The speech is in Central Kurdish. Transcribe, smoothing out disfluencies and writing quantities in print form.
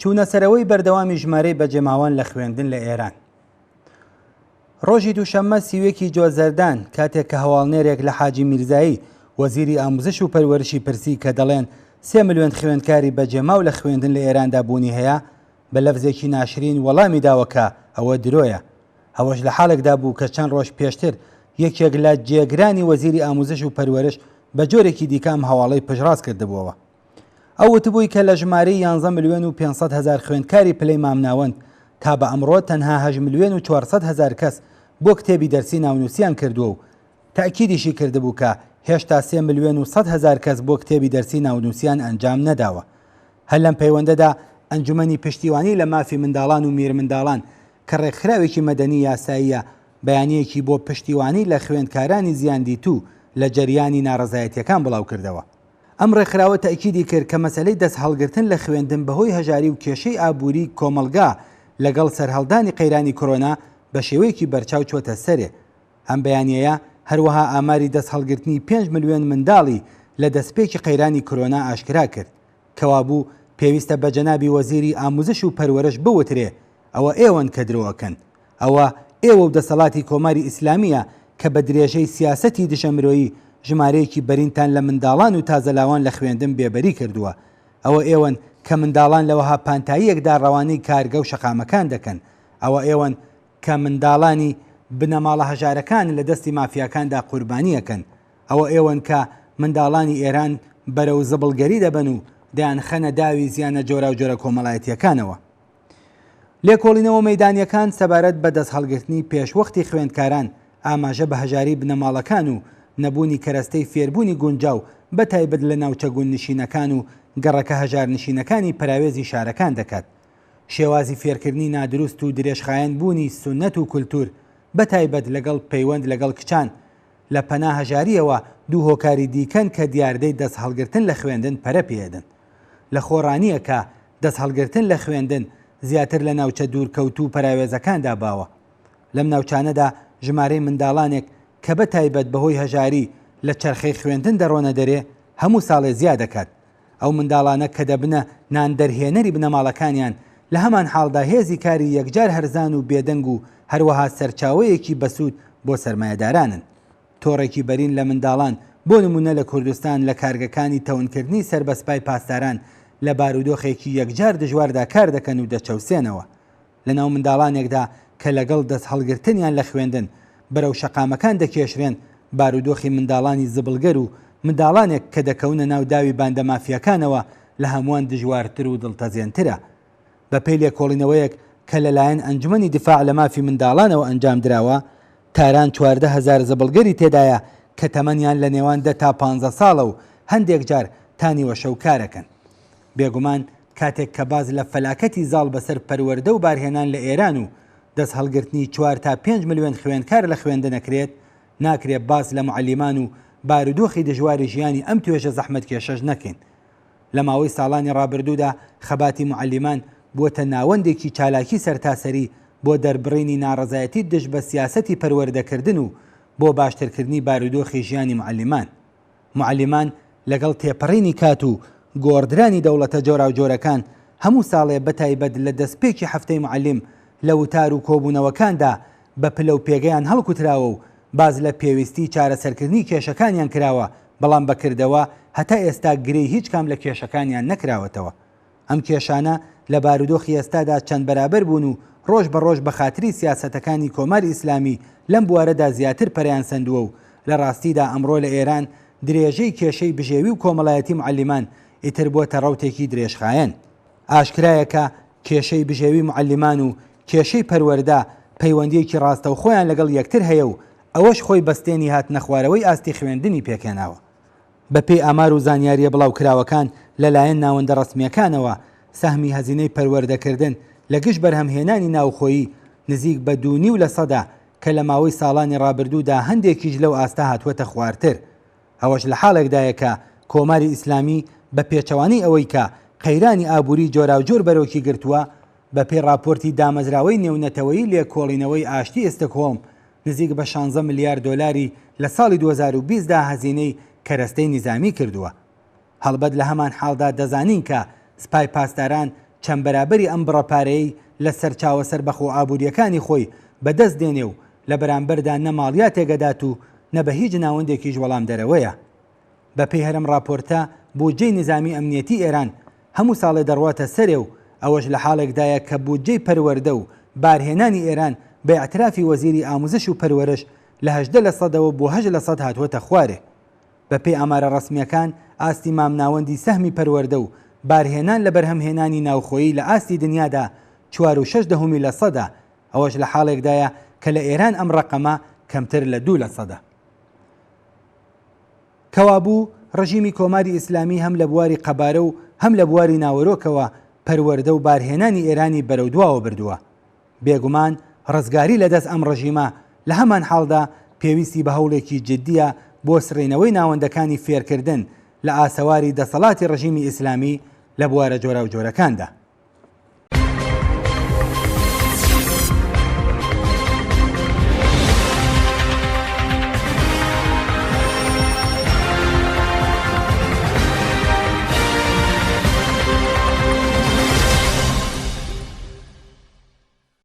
چوونەسەرەوەی بەردەوامی ژمارەی بەجێماوان لە خوێندن لە ئێران. ڕۆژی دووشەممە سیوێکی جۆزەردان کاتێک کە هەواڵنێرێک لە حاجی میرزایی وەزیری ئاموزش و پەروەرشی پرسی کە دەڵێن سێ ملیۆن خوێندکاری بەجێماو لە خوێندن لە ئێراندا بوونی هەیە بە لەفزێکی ناشرین وەڵامی داوە کە ئەوە درۆیە. ئەوەش لە حاڵێکدا بوو کە چەند ڕۆژ پێشتر یەکێک لە جێگرانی وەزیری ئاموزش و پەروەرش بە جۆرێکی دیکە ئەم هەواڵەی پشتڕاست کردبووەوە. ئەو وتبووی کە لە ژمارەی یانزە ملیۆن و 500 هەزار خوێندکاری پلەی مامناوەند تا بە ئەمڕۆ تەنها هەشت ملیۆن و 400 هەزار کەس بۆ کتێبی دەرسی ناونووسیان کردووە و تەئکیدیشی کردبوو کە هێشتا سێ ملیۆن و سەد هەزار کەس بۆ کتێبی دەرسی ناونووسیان ئەنجام نەداوە. هەر لەم پەیوەندەدا ئەنجومەنی پشتیوانی لە مافی منداڵان و میرمنداڵان کە ڕێکخراوێکی مەدەنی یاساییە بەیانییەکی بۆ پشتیوانی لە خوێندکارانی زیاندیتوو لە جەریانی ناڕەزایەتییەکان بڵاوکردەوە. ئەم ڕێکخراوە تەئکیدی کرد کە مەسەلەی دەست هەڵگرتن لە خوێندن بەهۆی هەژاری و کێشەی ئابووری کۆمەڵگا لەگەڵ سەرهەڵدانی قەیرانی کۆرۆنا بە شێوەیەکی بەرچاو چۆتە سەرێ. ئەم بەیانیەیە هەروەها ئاماری دەست هەڵگرتنی پێنج ملوێن منداڵی لە دەسپێکی قەیرانی کۆرۆنا ئاشکرا کرد. کەوابوو پێویستە بە جەنابی وەزیری ئاموزش و پەروەرش بوترێ ئەوە ئێوەن کە درۆ ئەکەن. ئەوە ئێوە و دەسەڵاتی کۆماری ئیسلامییە کە بە درێژەی سیاسەتی دژە مرۆیی ژمارەیەکی بەرینتان لە منداڵان و تازەلاوان لە خوێندن بێبەری کردووە. ئەوە ئێوەن کە منداڵان لە وەها پانتاییەکدا ڕەوانەی کارگە و شەقامەکان دەکەن. ئەوە ئێوەن کە منداڵانی بنەماڵە هەژارەکان لە دەستی مافیاکاندا قوربانی ئەکەن. ئەوە ئێوەن کە منداڵانی ئێران بەرەو زبڵگەری دەبەن و دەیانخەنە داوی زیانە جۆراوجۆرە کۆمەڵایەتییەکانەوە. لێکۆڵینەوە مەیدانییەکان سەبارەت بە دەستهەڵگرتنی پێشوەختی خوێندکاران ئاماژە بە هەژاری بنەماڵەکان و نەبوونی کەرەستەی فێربوونی گونجاو بە تایبەت لە ناوچە گوندنشینەکان و گەڕەکە هەژارنشینەکانی پەراوێزی شارەکان دەکات. شێوازی فێرکردنی نادروست و درێژخایەن بوونی سوننەت و کولتوور بە تایبەت لەگەڵ پەیوەند لەگەڵ کچان لە پەنا هەژارییەوە دوو هۆکاری دیکەن کە دیاردەی دەستهەڵگرتن لە خوێندن پەرە پێدەن. لە خۆڕا نییە کە دەستهەڵگرتن لە خوێندن زیاتر لە ناوچە دوورکەوتوو و پەراوێزەکاندا باوە. لەم ناوچانەدا ژمارەی منداڵانێک کە بە تایبەت بەهۆی هەژاری لە چەرخەی خوێندن دەڕۆنە دەرێ هەموو ساڵێ زیا دەکات. ئەو منداڵانە کە دەبنە نان دەرهێنەری بنەماڵەکانیان لە هەمان حاڵدا هێزی کاری یەکجار هەرزان و بێدەنگ و هەروەها سەرچاوەیەکی بەسوود بۆ سەرمایەدارانن. تۆڕێکی بەرین لە منداڵان، بۆ نموونە لە کوردستان لە کارگەکانی تەونکردنی سەر بە سپای پاسداران لە بارودۆخێکی یەکجار دژواردا کار دەکەن و دەچەوسێنەوە. لە ناو منداڵانێکدا کە لەگەڵ دەست هەڵگرتنیان لە خوێندن بەرەو شەقامەکان دەکێشرێن، بارودۆخی منداڵانی زبڵگەر و منداڵانێک کە دەکەونە ناو داوی باندە مافیاکانەوە لە هەمووان دژوارتر و دڵتەزێنترە. بە پێی لێکۆڵینەوەیەک کە لە لایەن ئەنجومەنی دیفاع لە مافی منداڵانەوە ئەنجام دراوە، تاران 14 هەزار زبڵگەری تێدایە کە تەمەنیان لە نێوان دە تا پانزە ساڵە و هەندێک جار تا نیوەشەو کارەکەن. بێگومان کاتێک کە باس لە فەلاکەتی زاڵ بەسەر پەروەردە و بارهێنان لە ئێران و دەست هەڵگرتنی چوار تا پێنج ملیۆن خوێندکار لە خوێندن ئەکرێت، ناکرێ باس لە موعەلیمان و بارودۆخی دژواری ژیانی ئەم توێژە زەحمەتکێشەش نەکەین. لە ماوەی ساڵانی ڕابردوودا خەباتی موعەلیمان بووەتە ناوەندێکی چالاکی سەرتاسەری بۆ دەربڕینی ناڕەزایەتی دژ بە سیاسەتی پەروەردەکردن و بۆ باشترکردنی بارودۆخی ژیانی موعەلیمان. موعەلیمان لەگەڵ تێپەڕینی کات و گۆڕدرانی دەوڵەتە جۆراوجۆرەکان هەموو ساڵێ بەتایبەت لە دەستپێکی هەفتەی موعەلیم لە وتار و کۆبوونەوەکاندا بە پلە و پێگەیان هەڵکوتراوە و باس لە پێویستی چارەسەرکردنی کێشەکانیان کراوە، بەڵام بە کردەوە هەتا ئێستا گرێی هیچ کام لە کێشەکانیان نەکراوەتەوە. ئەم کێشانە لە بارودۆخی ئێستادا چەند بەرابەر بوون و ڕۆژ بە ڕۆژ بە خاتری سیاسەتەکانی کۆماری ئیسلامی لەم بوارەدا زیاتر پەرەیان سەندووە و لە ڕاستیدا ئەمڕۆ لە ئێران درێژەی کێشەی بژێوی و کۆمەڵایەتی موعەلیمان ئیتر بۆتە ڕەوتێکی درێژخایەن. ئاشکرایە کە کێشەی بژێوی موعەلیمان و کێشەی پەروەردە پەیوەندییەکی ڕاستەوخۆیان لەگەڵ یەکتر هەیە و ئەوەش خۆی بەستێنی هاتنەخوارەوەی ئاستی خوێندنی پێکهێناوە. بەپێی ئامار و زانیارییە بڵاوکراوەکان لەلایەن ناوەندە ڕەسمییەکانەوە، سەهمی هەزینەی پەروەردەکردن لە گشت بەرهەمهێنانی ناوخۆیی نزیک بە دوو نیو لە سەدە کە لە ماوەی ساڵانی ڕابردوودا هەندێکیش لەو ئاستە هاتووەتە خوارتر. ئەوەش لە حاڵێکدایە کە کۆماری ئیسلامی بە پێچەوانەی ئەوەی کە قەیرانی ئابووری جۆراوجۆر بەرۆکی گرتووە، بە پێی ڕاپۆرتی دامەزراوەی نێونەتەوەیی لێکۆڵینەوەی ئاشتی ئستکهۆڵم نزیک بە شانزە ملیار دۆلاری لە ساڵی 2020 دا هەزینەی کەرەستەی نیزامی کردووە. هەڵبەت لە هەمان حاڵدا دەزانین کە سپای پاسداران چەند بەرابەری ئەم بڕە پارەیەی لە سەرچاوە سەربەخۆ ئابوورییەکانی خۆی بە دەست دێنێ و لە بەرامبەردا نە ماڵیاتێک ئەدات و نە بە هیچ ناوەندێکیش وەڵامدەرەوەیە. بە پێی هەر ئەم ڕاپۆرتە بودجەی نیزامی ئەمنیەتی ئێران هەموو ساڵێ دەڕواتە سەرێ و ئەوەش لە حاڵێکدایە کە بودجەی پەروەردە و بارهێنانی ئێران بە ئیعترافی وەزیری ئاموزش و پەروەرش لە 18 لە سەدەوە بۆ هەشت لە سەد هاتووەتە خوارێ. بە پێی ئامارە ڕەسمییەکان ئاستی مامناوەندی سەهمی پەروەردە و بارهێنان لە بەرهەمهێنانی ناوخۆیی لە ئاستی دنیادا چوار و شەش دەهومی لە سەدە، ئەوەش لە حاڵێکدایە کە لە ئێران ئەم ڕەقەمە کەمتر لە دوو لە سەدە. کەوابوو ڕژیمی کۆماری ئیسلامی هەم لە بواری قەبارە و هەم لە بواری ناوەرۆکەوە پەروەردە و بارهێنانی ئێرانی بەرەو دواوە بردووە. بێگومان ڕزگاری لە دەست ئەم ڕژیمە لە هەمانحاڵدا پێویستی بە هەوڵێکی جیددییە بۆ سڕینەوەی ناوەندەکانی فێرکردن لە ئاسەواری دەسەڵاتی ڕژیمی ئیسلامی لە بوارە جۆراوجۆرەکاندا.